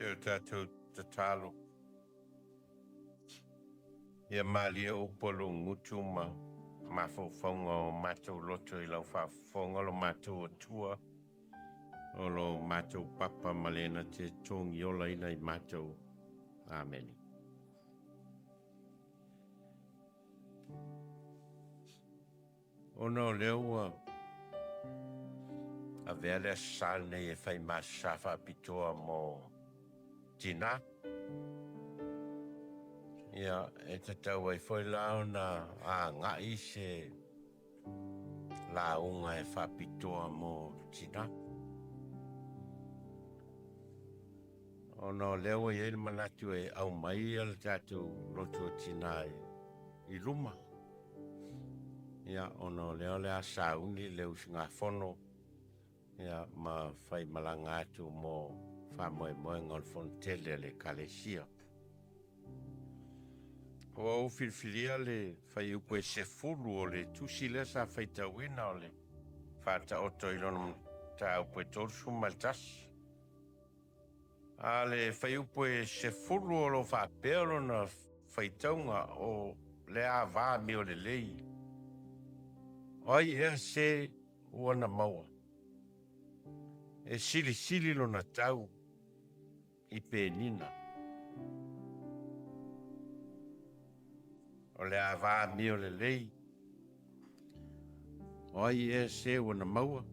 E o tatou tatalo. Ia malie upu a lou gutu ma mafaufauga o matou loto i lau faafofoga lo matou Atua, o lo matou Papa ma le na te togiolaina i matou. Amene. Ona o lea ua avea le Aso Sa lenei e fai ma Aso Sa faapitoa mo tinā, ia, e tatau ai foi la ona agai se lauga e faapitoa mo tinā. Ona o lea ua i ai le manatu e aumai le tatou lotu o tinā i luma. Ia, ona o lea o le a sauni le usugafono ia, ma faimalaga atu mo faamoemoega o le Fonotele a le Ekalesia. Ua ou filifilia le fuaiupu e 10 o le tusi lea sa faitauina o le Faataoto i lona mataupu e 31. A le fuaiupu e 10 o lo o faapea lona faitauga o le ava amio lelei, o ai ea se ua na maua e silisili lona tau i Penina? O le ava amio lelei, o ai ea se ua na maua,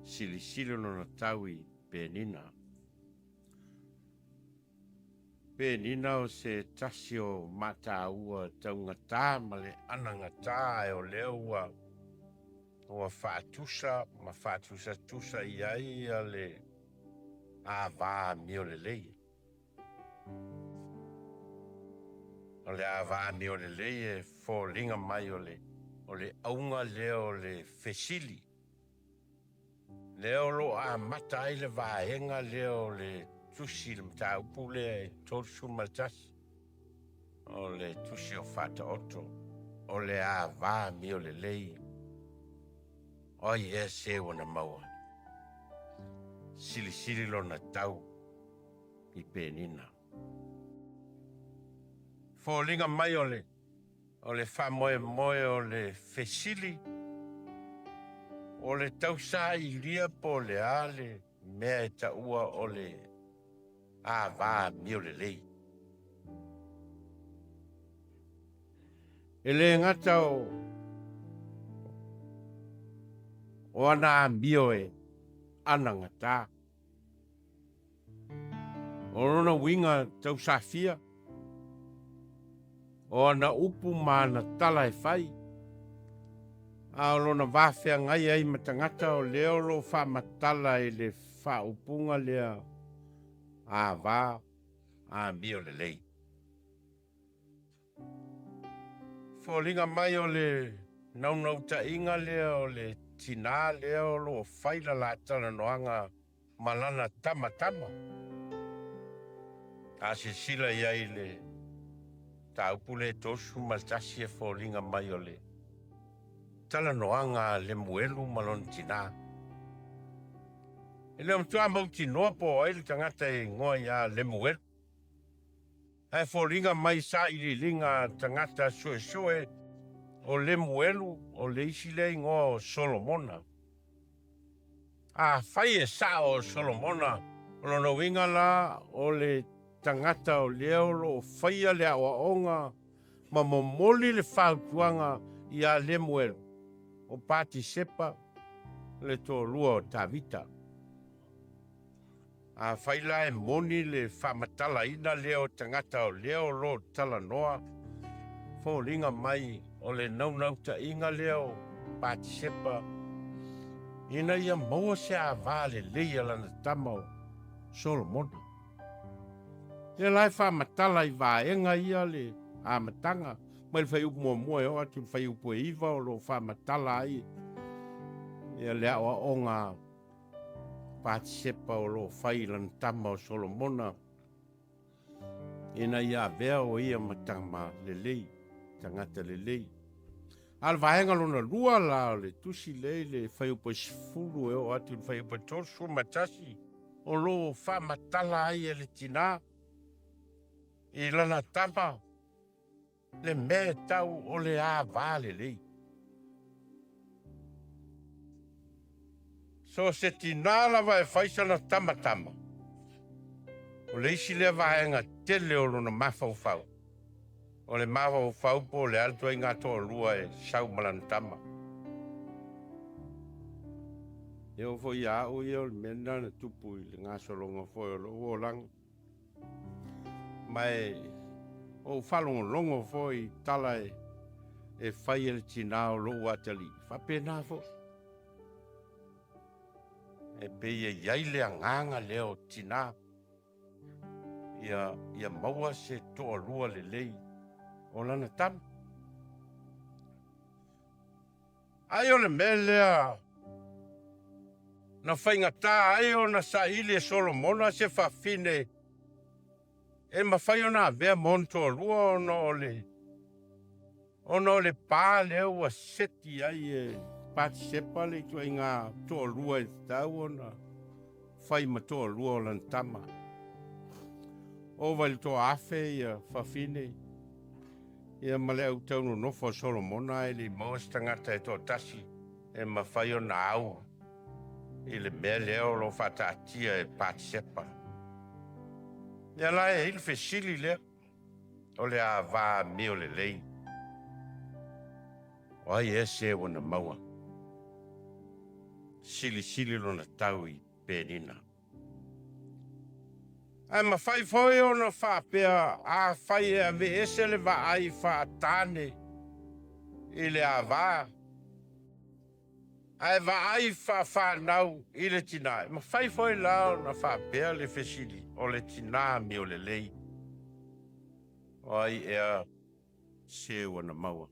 silisili lona tau i Penina. Penina o se tasi o mataua taugatā ma le anagatā ae o lea ua ua faatusa ma faatusatusa i ai le ava amio lelei. O le ava amio lelei e foliga mai o le o le auga lea o le fesili. Lea o lo o amata ai le vaega lea o le tusi i le mataupu lea e 31 o le tusi o Faataoto, o le ava amio lelei, o ai ea se ua na maua, silisili lona tau i Penina. Foliga mai o le O le faamoemoe o le fesili, o le tausailia po o le a le mea e taua o le ava amio lelei. E le gata o o ana amio e anagatā. O lona uiga tausafia, o ana upu ma ana tala e fai, a o lona va feagai ai ma tagata o lea o lo o faamatala i le faaupuga lea ava amio lelei. Foliga mai o le naunautaiga lea o le tinā lea o lo o fai la la talanoaga ma lana tamatama. A silasila i ai i le mataupu lea e 31 e foliga mai o le talanoaga a Lemuelu ma lona tinā. E le o matua mautinoa po o ai le tagata e igoa iā Lemuelu. Ae foliga mai sailiiliga a tagata suesue o Lemuelu o le isi lea igoa o Solomona. Afai e sao o Solomona, o lona uiga la o le tagata o lea o lo o faia le aoaoga ma momoli le fautuaga iā Lemuelu, o Patisepa le toalua o Tavita. Afai la e moni le faamatalaina lea o tagata o lea o lo o talanoa, foliga mai o le naunautaiga lea o Patisepa ina ia maua se ava lelei a lana tama o Solomona. Lea la e faamatala i vaega ia le amataga mai le fuaiupu muamua e oo atu i le fuaiupu e 9 o lo o faamatala ai ia le aoaoga Patisepa o lo o fai i lana tama o Solomona, ina ia avea o ia ma tama lelei, tagata lelei. A o le vaega lona lua la o le tusi lea i le fuaiupu e 10 e oo atu i le fuaiupu e 31, o lo o faamatala ai e le tinā i lana tama le mea e tau o le ava lelei. So se tinā lava e fai sana tamatama, o le isi lea vaega tele o lona mafaufau, o le mafaufau po o le a le ituaiga toalua e sau ma lana tama. E oo foi ia au ia o le mea lena na tupu i le gasologa foi o lou olaga. Ma e ou faalogologo foi i tala e fai e le tinā o lou atalii, faapena foi. E pei e i ai le agaga lea o tinā ia maua se toalua lelei o lana tama. Ai o le mea lea na faigata ai ona saili e Solomona se fafine e mafai ona avea ma ona toalua ona o le ona o le pa lea ua seti ai e Patisepa le ituaiga toalua e tatau ona fai ma toalua o lana tama. Ova i le toaafe ia fafine ia ma le au taunonofo a Solomona ae le i maua se tagata e toatasi e mafai ona au i le mea lea o lo o faataatia e Patisepa. Ia la e i ai le fesili lea, o le ava amio lelei, o ai ea se ua na maua? Silisili lona tau i Penina. Ae mafai foi ona faapea, afai e aveese le vaai faatane i le ava, ae vaai faafanau i le tinā, e mafai foi la ona faapea le fesili, o le tinā amio lelei, o ai ea se ua na maua?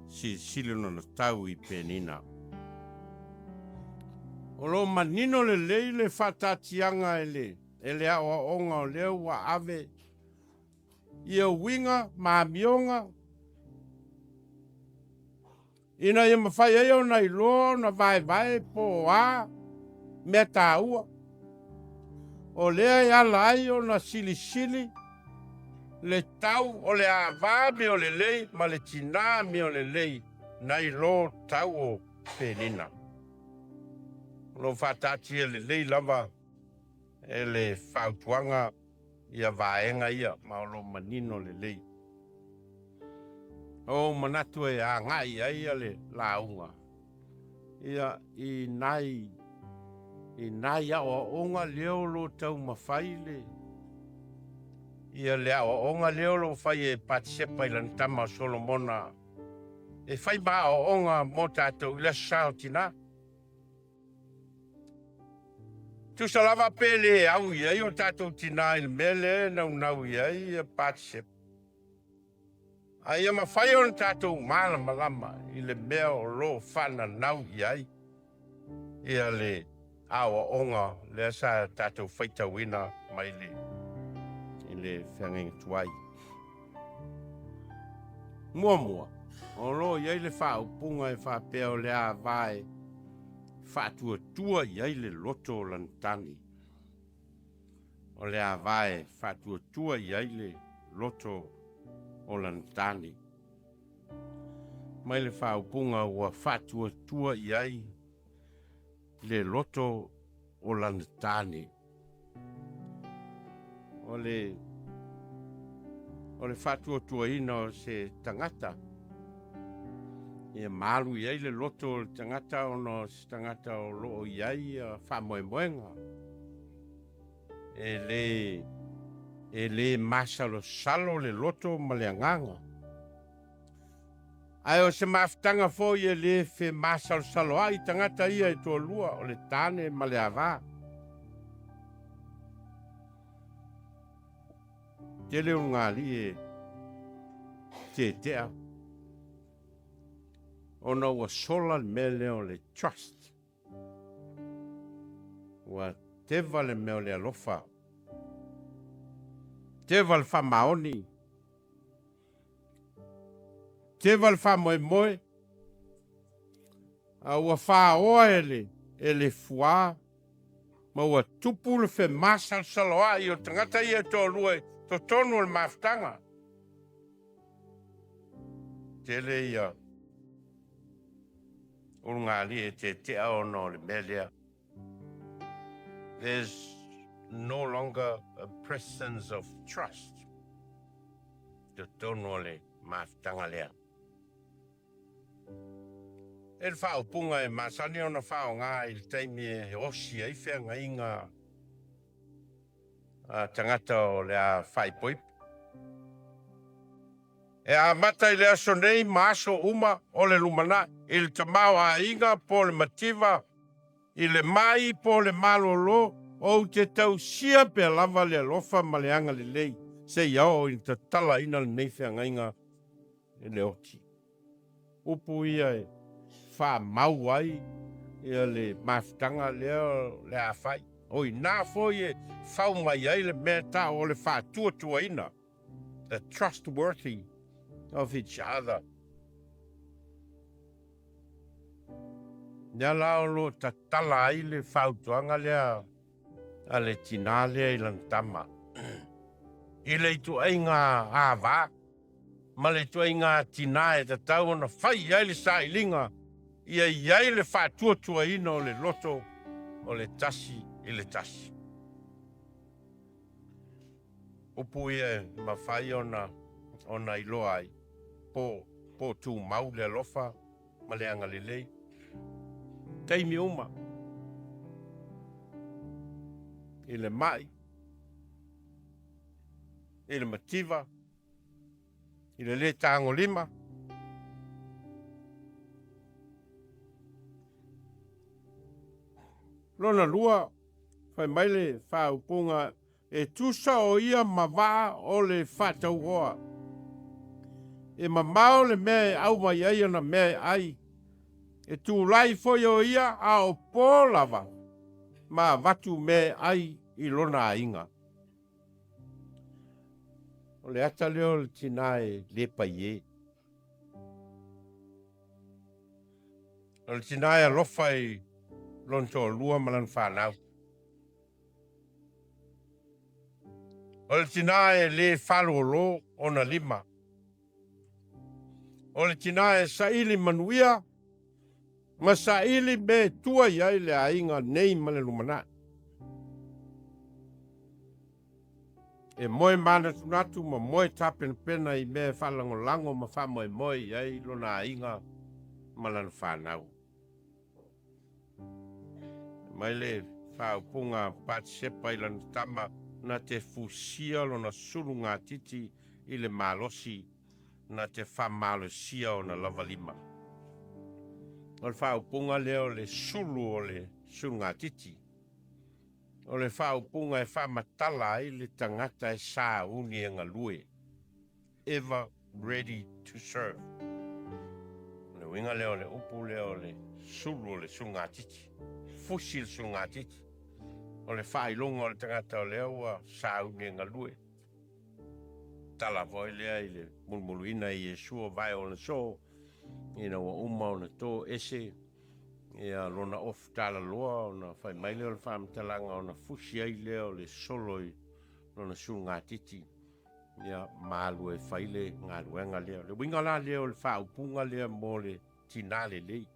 Silisili lona tau i Penina. O lo o manino lelei le faataatiaga e le e le aoaoga o lea ua ave ia uiga ma amioga ina ia mafai ai ona iloa ona vaevae po o a mea taua o lea e ala ai ona silisili le tau o le ava amio lelei ma le tinā amio lelei nai lo tau o Penina. O lo o faataatia lelei lava e le fautuaga ia vaega ia ma o lo o manino lelei. O ou manatu e agai ai le lauga ia i nai i nai aoaoga lea o lo o taumafai le ia le aoaoga lea o lo o fai e Patisepa i lana tama o Solomona e fai ma aoaoga mo tatou i le Aso Sa o Tina. Tusa lava pe le au i ai o tatou tina i le mea lea e naunau i ai ia Patisepa. A ia mafai ona tatou malamalama i le mea o lo o faananau i ai ia le aoaoga lea sa tatou faitauina mai le i le feagaiga tuai. Muamua, o lo o i ai le faaupuga e faapea o le ava e faatuatua i ai le loto o lana tane. O le ava e faatuatua i ai le loto o lana tane. Mai le faaupuga ua faatuatua i ai le loto o lana tane. O le o le faatuatuaina o se tagata ia malu i ai le loto o le tagata ona o se tagata o lo o i ai ia faamoemoega e le e le masalosalo le loto ma le agaga. Ae o se mafutaga foi e le femasalosaloai tagata ia e toalua, o le tane ma le ava. Tele o ulugalii e tetea ona ua sola le mea lea o le trust. Ua teva le mea o le alofa, teva le faamaoni. Teva le faamoemoe, a ua faoa e le, e le fuā. Ma ua tupu le femasalosaloai o tagata ia e toalua i totonu o le mafutaga. Tele ia ulugalii e tetea ona o le mea lea. There's no longer a presence of trust i totonu o le mafutaga lea. E le faaupuga e masani ona faaaoga i le taimi e osi ai feagaiga a tagata o le a faaipoipo. E amata i le aso nei ma aso uma o le lumanai, i le tamaoaiga po o le mativa, i le mai po o le malolo, ou te tausia pea lava le alofa ma le agalelei seia oo ina tatalaina lenei feagaiga i le oti. Upu ia e faamau ai ia le mafutaga lea o le a fai. O i ina foi e fau mai ai le mea e tau o le faatuatuaina, the trustworthy of each other. Lea la o lo o tatala ai le fautuaga lea a le tinā lea i lana tama i le ituaiga ava ma le ituaiga tinā e tatau ona fai i ai le sailiga ia i ai le faatuatuaina o le loto o le tasi i le tasi. Upu ia e mafai ona ona iloa ai po po tumau le alofa ma le agalelei. Taimi uma i le mai, i le mativa, i le lē tagolima. Lona lua, fai mai le faaupuga e tusa o ia ma vaa o le faatauoa. E mamao le mea e ʻau mai ai ana mea e ʻai, e tulai foi o ia a o pō lava ma avatu mea e ʻai i lona aiga. O le ata lea o le tinā e lē paiē. O le tinā e alofa i lona toalua ma lana fanau. O le tinā e lē faalōlō ona lima. O le tinā e saili manuia ma saili mea e tua i ai le aiga nei ma le lumanai. E moe manatunatu ma moe tapenapena i mea e faalagolago ma faamoemoe i ai lona aiga ma lana fanau. Mai le faaupuga a Patisepa i lana tama na te fusia lona sulu gatiti i le malosi na te faamalosia ona lava lima. O le faaupuga lea o le sulu o le sulugatiti. O le faaupuga e faamatala ai le tagata e sauni e galue, ever ready to serve. O le uiga lea o le upu lea o le sulu o le sulugatiti, fusi le sulugatiti. O le faailoga o le tagata o lea ua sauni e galue. Tala foi lea i le mulumuluina e Iesu o vae o ona soo, ina ua uma ona to ese ia lona ofu talaloa ona fai mai lea o le faamatalaga ona fusi ai lea o le solo i lona sulugatiti ia ma alu e fai le galuega lea. O le uiga la lea o le faaupuga lea mo le tinā lelei.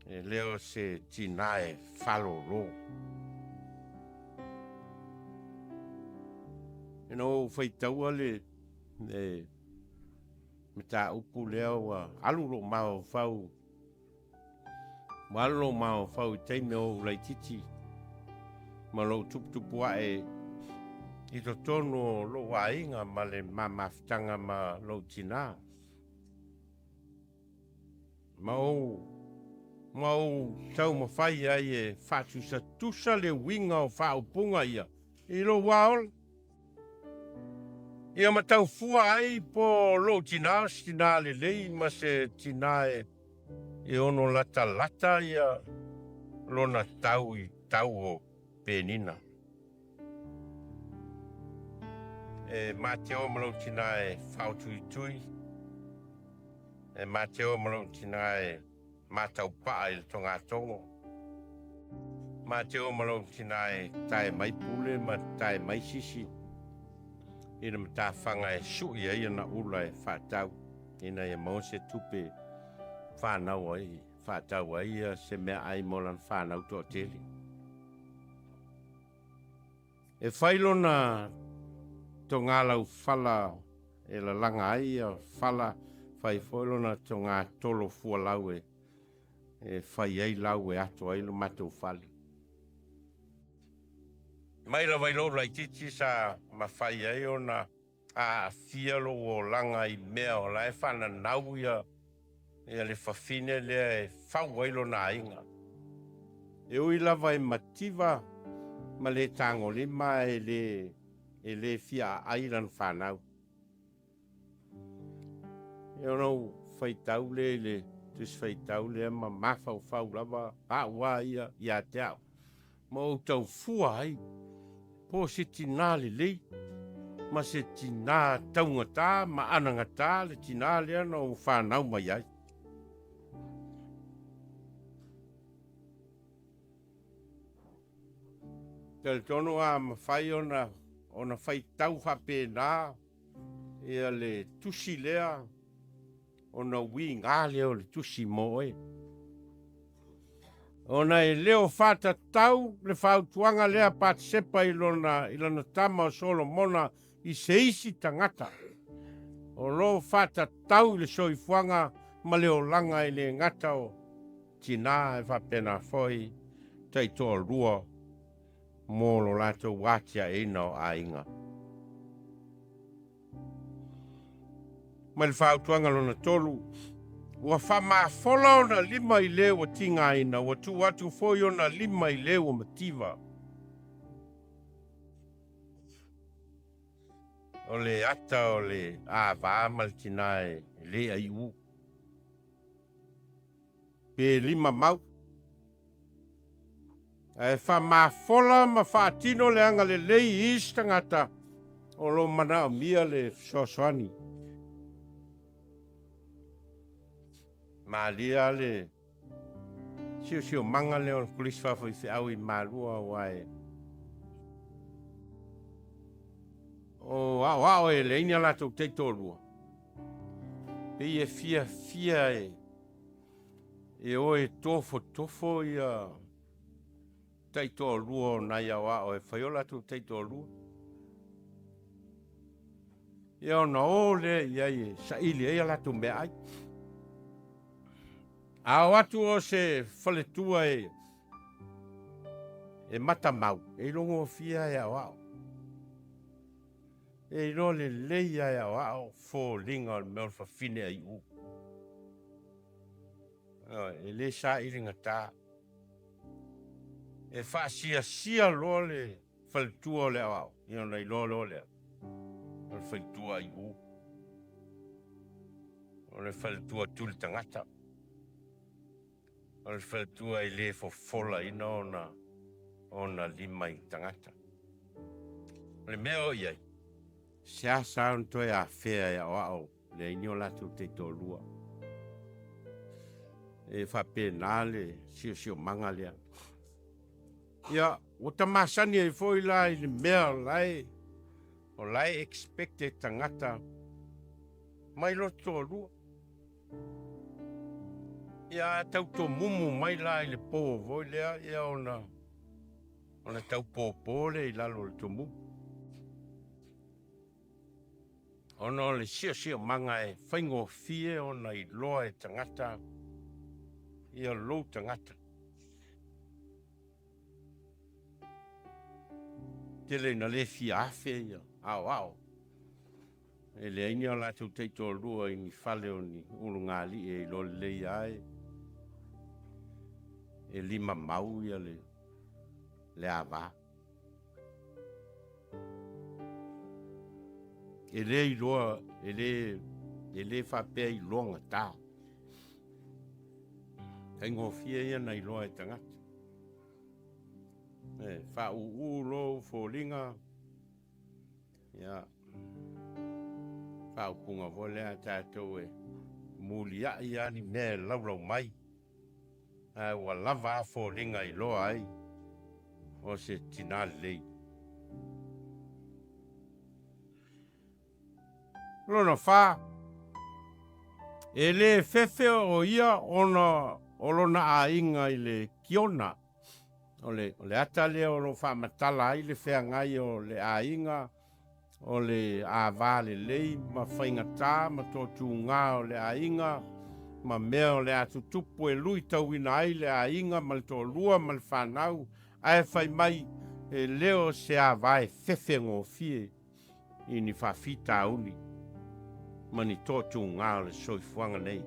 E le o se tinā e faalōlō. Ina ua ou faitaua le le mataupu lea ua alu lou mafaufau, ua alu lou mafaufau i taimi o ou laitiiti ma lou tuputupu ae i totonu o lou aiga ma le ma mafutaga ma lou tinā. Ma ou ma ou taumafai ai e faatusatusa le uiga o faaupuga ia i lou wā ola. Ia ma tau fua ai po o lou tinā o se tinā lelei ma se tinā e e ono latalata ia lona tau i tau o Penina. E mateo ma lou tinā e faaotuitui, e mateo ma lou tinā e mataupa'a i le togatogo. Mateo ma lou tina e tae mai Pule ma tae mai Sisi i le matafaga e sui ai ana ula e faatau ina ia maua se tupe fanau ai, faatau ai se meaai mo lana fanau toatele. E fai lona togalaufala e lalaga ai ia fala, fai foi lona togatolo fualau e fai ai lau e ato ai lo matou fale. Mai lava i lou laitiiti sa mafai ai ona aafia lou olaga i mea o la e faananau ia ia le fafine lea e fau ai lona aiga. E ui lava e mativa ma le tagolima e le e le fia aai lana fanau. E ona ou faitau lea i le Tusi Faitau lea ma mafaufau lava au a ia ia te au, ma ou tau fua ai po o se tinā lelei ma se tinā taugatā ma anagatā le tinā lea na ou fanau mai ai. Talitonu a mafai ona ona faitau faapena ia le tusi lea ona uiga lea o le tusi mo oe. Ona e leo faatatau le fautuaga lea a Patisepa i lona i lana tama o Solomona i se isi tagata o lo o faatatau i le soifuaga ma le olaga e le gata o tinā e faapena foi taitoalua mo lo latou atiaeina o aiga. Mai le fautuaga lona 3, ua faamafola ona lima i le ua tigaina, ua tuu atu foi ona lima i le ua mativa. O le ata o le ava ma le tinā e le aiu. Pe lima mau. Ae faamafola ma faatino le agalelei i isi tagata o lo o manaomia le fesoasoani. Malie le siosiomaga lea o le Kolisi Faafaifeau i Malua aua e o aoao e leai ni a latou taitoalua, pei e fiafia e o e tofotofo ia taitoalua o nai aoao e fai o latou taitoalua. Ia ona o lea i ai e saili ai a latou meaai. A o atu o se faletua e matamau, e ilogofia e aoao. E iloa lelei lava e aoao foliga o le mea o le fafine aiu. E le saili gata. E faasiasia loa le faletua o le aoao, ia ona iloa loa lea, o le faletua aiu. O le faletua tuli tagata. O le faletua e le fofolaina ona ona lima i tagata. O le mea o i ai, seasea ona toe afea e aoao leai ni o latou taitoalua. E faapena le siosiomaga lea. Ia, ua ta masani ai foi la i le mea o la e o la e expect e tagata mai loto toalua. Ia a tau tomumu mai la i le po foi lea, ia ona ona tau pōpō lea i lalo o le tomumu. Ona o le siosiomaga e faigofie ona iloa e tagata ia lou tagata. Tele ina le fia afe ia aoao. E leai ni a latou taitoalua i ni fale o ni ulugalii e iloa lelei lava e lima mau ia le ava. E le iloa, e le, e le faapea iloa gata. Faigofie ia na iloa e tagata. E faauu lou foliga, ia, faaupuga foi lea a tatou e muliai lava ni mea e laulau mai, ae ua lava a foliga e iloa ai. O se tinā lelei. Lona fa, e le fefe o ia ona o lona aiga i le Kiona. O le, o le ata lea o lo o faamatala ai le feagai o le aiga, o le ava lelei ma faigata ma toatuga o le aiga, ma mea o le a tutupu e luitauina ai le aiga ma le toalua ma le fanau, ae fai mai e le o se ava e fefe gofie i ni faafitauli ma ni toatuga o le soifuaga nei.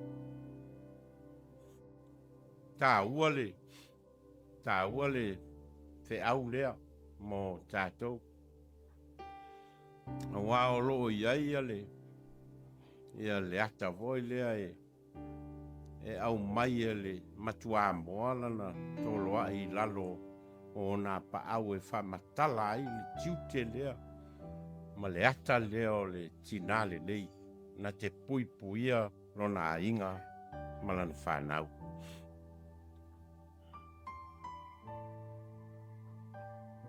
Taua le taua le feau lea mo tatou. Aua o lo o i ai ia le ia le ata foi lea e e aumai e le matuamoa lana toloai i lalo o ona apaau e faamatala ai le tiute lea ma le ata lea o le tinā lelei na te puipuia lona aiga ma lana fanau.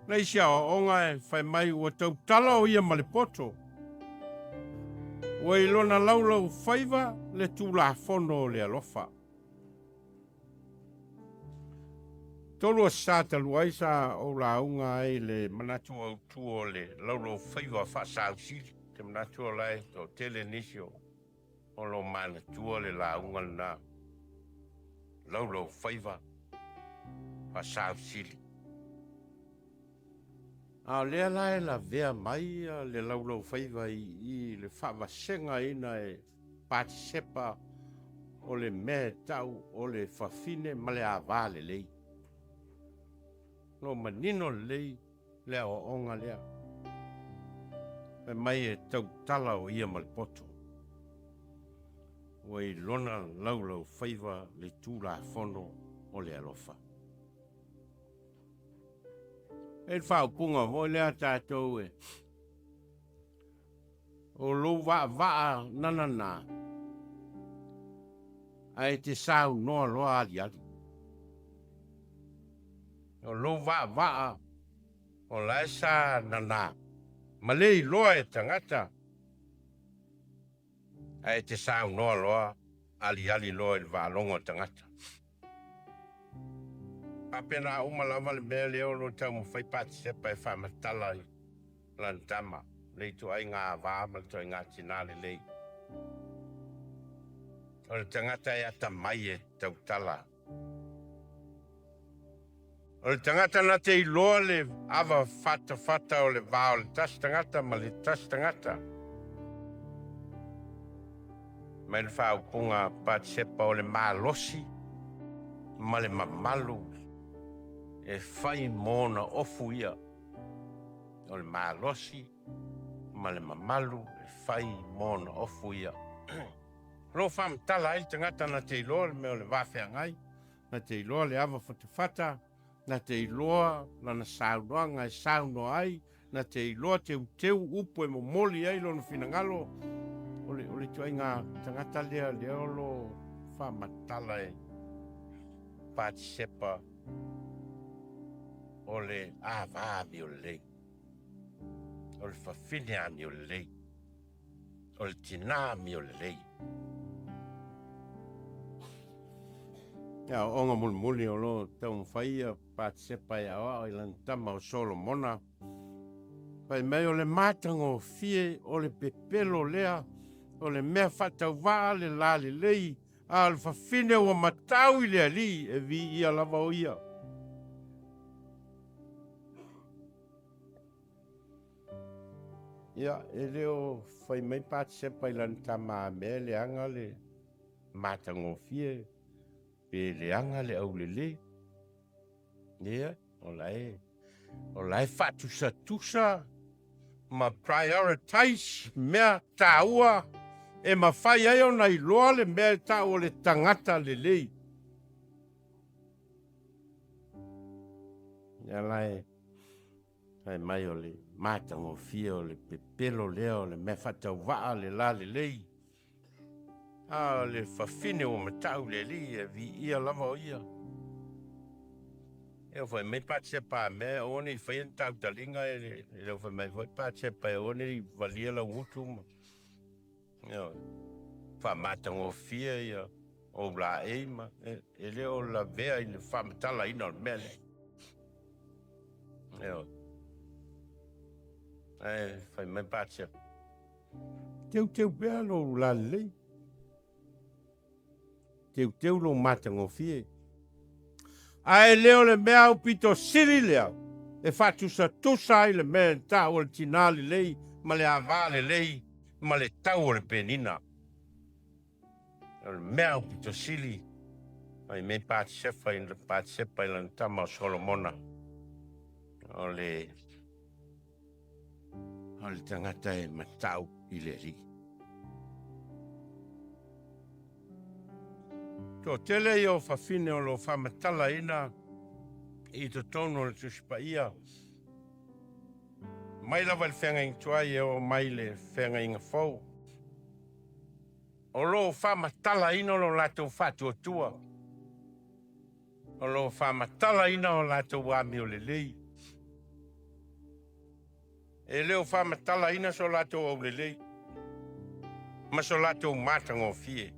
Le isi aoaoga e fai mai ua tautala o ia ma le poto, ua i lona laulau faiva le Tulafono o le alofa. 3 aso Sa talu ai sa ou lauga ai i le manatu autu o le laulau faiva faasausili. Ou te manatu o la e toatele nisi o o lo o manatua le lauga lena, laulau faiva faasausili. A o lea la e lavea mai le laulau faiva i i le faavasegaina e Patisepa o le mea e tau o le fafine ma le ava lelei. O lo o manino lelei le aoaoga lea. Fai mai e tautala o ia ma le poto. Ua i lona laulaufaiva le Tulafono o le alofa. E le faaupuga foi lea tatou e o lou vaavaa nanana ae te saunoa loa aliali. O lou vaavaa o la e sa nana ma le iloa e tagata ae te saunoa loa aliali loa i le faalogo a tagata. Faapena uma lava le mea lea o lo o taumafai Patisepa e faamatala i lana tama, le ituaiga ava ma le ituaiga tinā lelei. O le tagata e atamai e tautala. O le tagata na te iloa le ava fatafata o le va o le tasi tagata ma le tasi tagata. Mai le faaupuga a Patisepa o le malosi ma le mamalu e fai mo ona ofu ia. O le malosi ma le mamalu e fai mo ona ofu ia. O lo o faamatala ai le tagata na te iloa le mea o le va feagai, na te iloa le ava fatafata, na te iloa lana saunoaga e saunoa ai, na te iloa teuteu upu e momoli ai lona finagalo, o le, o le ituaiga tagata lea lea o lo o faamatala e Patisepa o le ava amiolelei, o le fafine amiolelei, o le tinā amiolelei. Ia, aoaoga mulimuli o lo o taumafai ia Patisepa e aoao i lana tama o Solomona, fai mai o le matagofie o le pepelo lea, o le mea faatauvaa le lalelei, a o le fafine ua matau i le Alii, e viia lava o ia. Ia, e le o fai mai Patisepa i lana tama a mea e leaga le matagofie pe leaga le aulelē. Ia, o la e, o la e faatusatusa ma prioritize mea taua e mafai ai ona iloa le mea e tau o le tagata lelei. Ia la e fai mai o le matagofie o le pepelo lea o le mea faatauvaa le lalelei, a o le fafine ua matau i le Alii e viia lava o ia. E fai mai Patesepa a mea e aua ne i faia ni tautaliga e le o fai mai foi Patesepa e aua ne i valia lau gutu ma ioe faamatagofie ia ou laei ma e le o lavea i le faamatalaina o le mea lea. Ioe. Ae fai mai Patesepa, teuteu pea lou lalelei. Teuteu lou matagofie. Ae le o le mea aupito sili lea e faatusatusa ai le mea e tau o le tinā lelei ma le ava lelei ma le tau o le penina. O le mea aupito sili, fai mai Patisefa i Patisepa i lana tama o Solomona, o le O le tagata e matau i le Alii. Toatele ia o fafine o lo o faamatalaina i totonu o le Tusi Paia, mai lava i le Feagaiga Tuai e oo mai i le Feagaiga Fou, o lo o faamatalaina lo latou faatuatua, o lo o faamatalaina o latou amio lelei. E le o faamatalaina so latou aulelei ma so latou matagofie.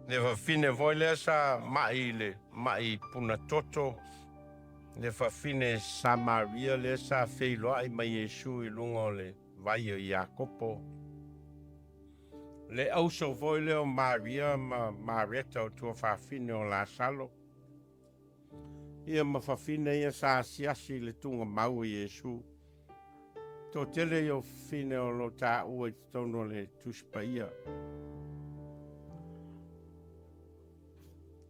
Le fafine foi lea sa mai i le mai puna toto, le fafine Samaria lea sa feiloai ma Iesu i luga o le vai o Iakopo, le auso foi lea o Maria ma Mareta o tuafafine o Lasalo, Ia ma fafine ia sa asiasi i le tugamau o Iesu. Toatele ia o fafine o lo o taua i totonu o le Tusi Paia.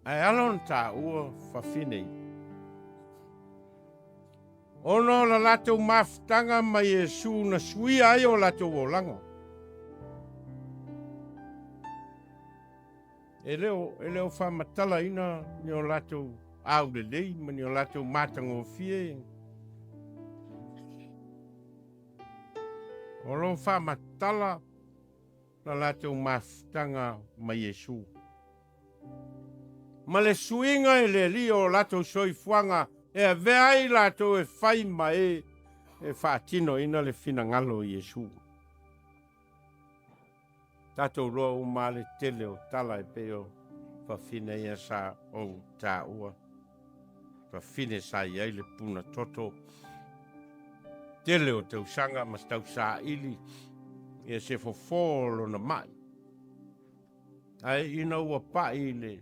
Ae ala ona taua fafine ia, ona o la latou mafutaga ma Iesu na suia ai o latou olaga. E le o, e le o faamatalaina ni o latou aulelei ma ni o latou matagofie. O lo o faamatala la latou mafutaga ma Iesu. Ma le suiga e le Alii o latou soifuaga e avea ai latou e fai ma e e faatinoina le finagalo o Iesu. Tatou loa uma le tele o tala e pei o fafine ia sa ou taua. Fafine sa i ai le puna toto tele o tausaga ma tausaili ia se fofo o lona mai. Ae ina ua pai i le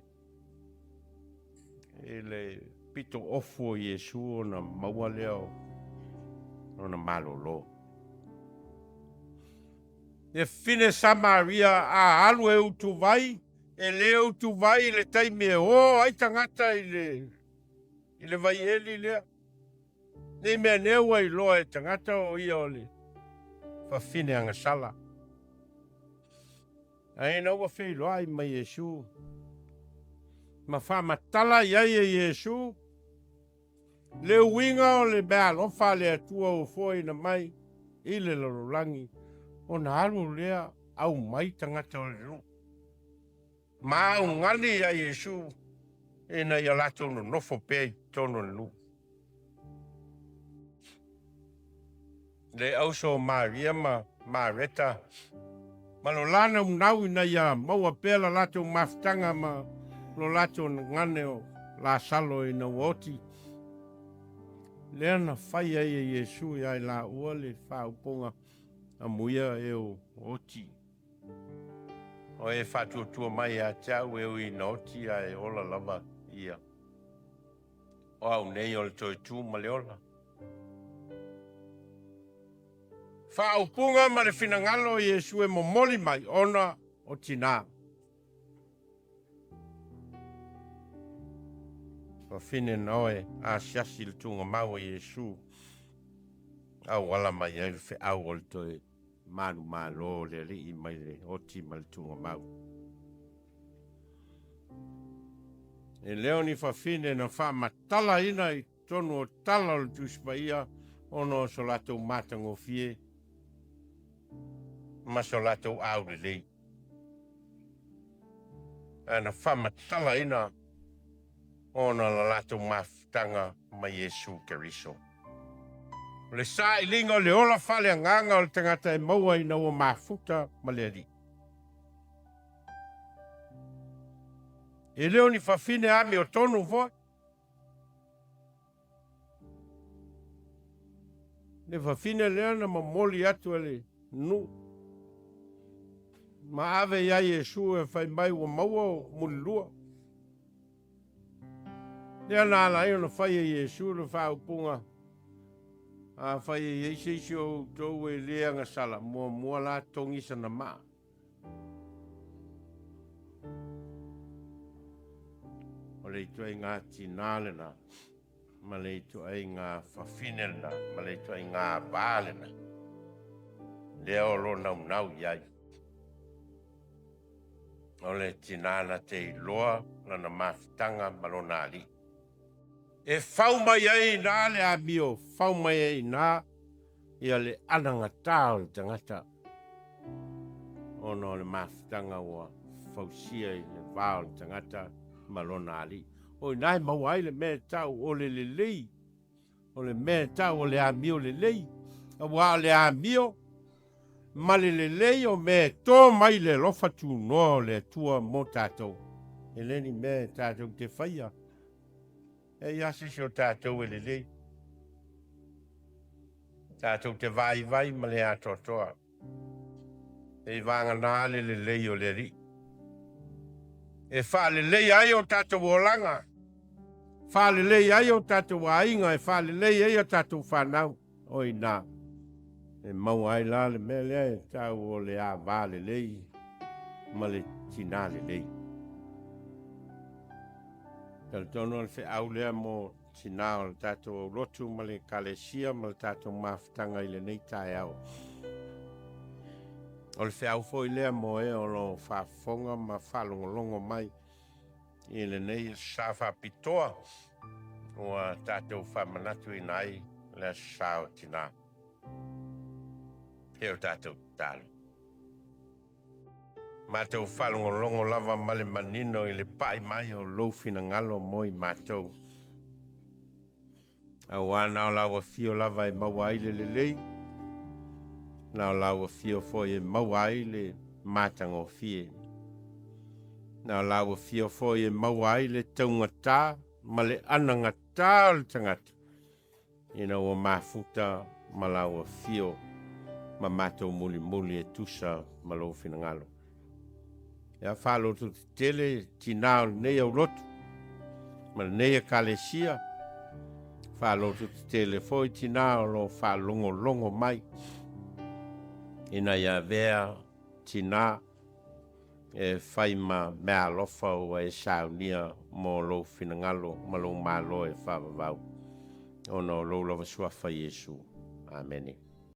i le pito ofu o Iesu ona maua lea o lona malolo. E fine Samaria a alu e utuvai, e le utuvai i le taimi e o ai tagata i le, i le vaieli lea. Nei mea ne ua iloa e tagata o ia o le fafine agasala. Ae ina ua feiloai ma Iesu, ma faamatala i ai e Iesu le uiga o le meaalofa a le Atua ua foaina mai i le lalolagi, ona alu lea aumai tagata o le nuu. Ma augani iā Iesu ina ia latou nonofo pea i totonu o le nuu. Le auso o Maria ma Mareta ma lo la naunau ina ia maua pea la latou mafutaga ma lo latou gane o Lasalo ina ua oti, lea na fai ai e Iesu iā i laua le faaupuga, Amuia e o oti. O e faatuatua mai ia te au e ui ina oti ae ola lava ia. O au nei o le toe tu ma le ola. Faaupuga ma le finagalo o Iesu e momoli mai ona o tinā. Fafine na oe asiasi i le tugamau o Iesu, auala mai ai le feau o le toe manumalo o le Alii mai le oti ma le tugamau. E le o ni fafine na faamatalaina i totonu o tala o le Tusi Paia ona o so latou matagofie ma so latou aulelei. Ae na faamatalaina Ona o la latou mafutaga ma Iesu Keriso. O le sailiga o le ola faaleagaga o le tagata e maua ina ua mafuta ma le Alii. E le o ni fafine amiotonu foi. Le fafine lea na momoli atu e le nuu ma ave ia Iesu e fai mai ua maua o mulilua. Lea na ala ai ona fai e Iesu le faaupuga, Afai e i ai se isi o outou e le agasala, muamua la togi sana maa. O le ituaiga tinā lena, ma le ituaiga fafine lena, ma le ituaiga va lena, lea o lo o naunau i ai. O le tinā na te iloa lana mafutaga ma lona alii. E fau mai ai i ina le amio, fau mai ai i ina ia le anagata o le tagata, ona o le mafutaga ua fausia i le va o le tagata ma lona alii. O i ina e maua ai le mea e tau o le lelei, o le mea e tau o le amio lelei, aua o le amio ma le lelei o mea e to mai le alofa tunoa o le Atua mo tatou. E le ni mea e tatou te faia. E i ai se isi o tatou e lelei. Tatou te vaivai ma le atoatoa. E vagana le lelei o le Alii. E faaleleia ai o tatou olaga, faaleleia ai o tatou aiga, e faaleleia ai o tatou fanau. O i ina e maua ai la le mea lea e tau o le ava lelei ma le tinā lelei. Talitonu o le feau lea mo tinā o le tatou aulotu ma le Ekalesia ma le tatou mafutaga i lenei taeao. O le feau foi lea mo e o lo o faafofoga ma faalogologo mai i lenei aso sa faapitoa ua tatou faamanatuina ai le aso sa o tinā. E o tatou tatalo. Matou faalogologo lava ma le manino i le pai mai o lou finagalo mo i matou. Aua na o lau afio lava e maua ai le lelei, na o lau afio foi e maua ai le matagofie, na o lau afio foi e maua ai le taugata ma le anagata o le tagata, ina ua mafuta ma lau afio ma matou mulimuli e tusa ma lou finagalo. Ia faalototetele tinā o lenei aulotu ma lenei ekalesia, faalototetele foi tinā o lo o faalogologo mai, ina ia avea tinā e fai ma meaalofa ua e saunia mo lou finagalo ma lou Malo e faavavau, ona o lou lava suafa Iesu. Amene.